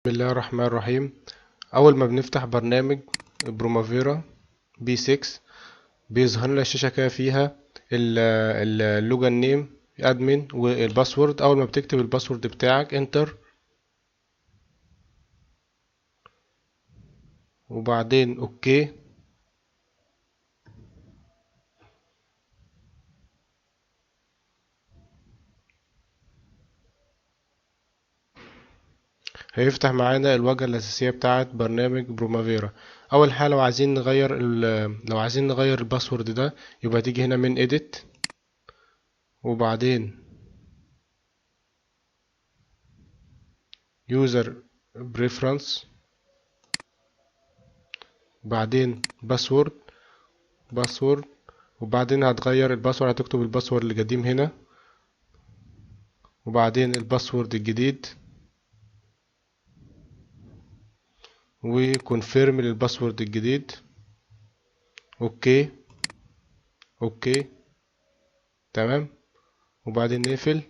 الله الرحمن الرحيم. اول ما بنفتح برنامج Primavera P6 بيظهر لنا الشاشة كده فيها ال login name admin وال password. اول ما بتكتب ال password بتاعك enter وبعدين okay، هيفتح معانا الواجهة الأساسية بتاعة برنامج Primavera. أول حاجة لو عايزين نغير ال password ده يبقى تيجي هنا من edit وبعدين user preference بعدين password وبعدين هتغير ال password، هتكتب ال password القديم هنا وبعدين ال password الجديد و confirm لل password الجديد. okay okay تمام، وبعدين نقفل.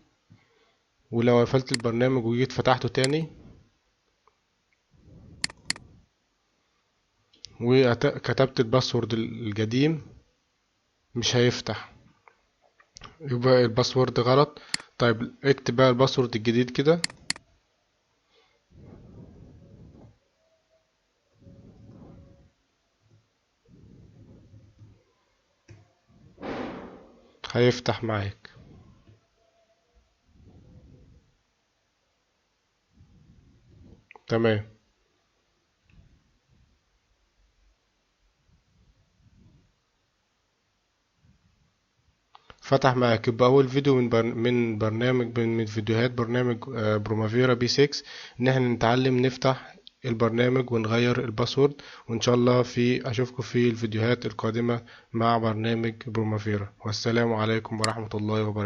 ولو قفلت البرنامج وجيت فتحته تاني وكتبت ال password القديم مش هيفتح، يبقى ال password غلط. طيب اكتب بقى ال password الجديد كده. هيفتح معاك. تمام. فتح معاك. يبقى اول فيديو من برنامج من فيديوهات برنامج Primavera P6 ان احنا نتعلم نفتح البرنامج ونغير ال password، وان شاء الله اشوفكم في الفيديوهات القادمة مع برنامج Primavera. والسلام عليكم ورحمة الله وبركاته.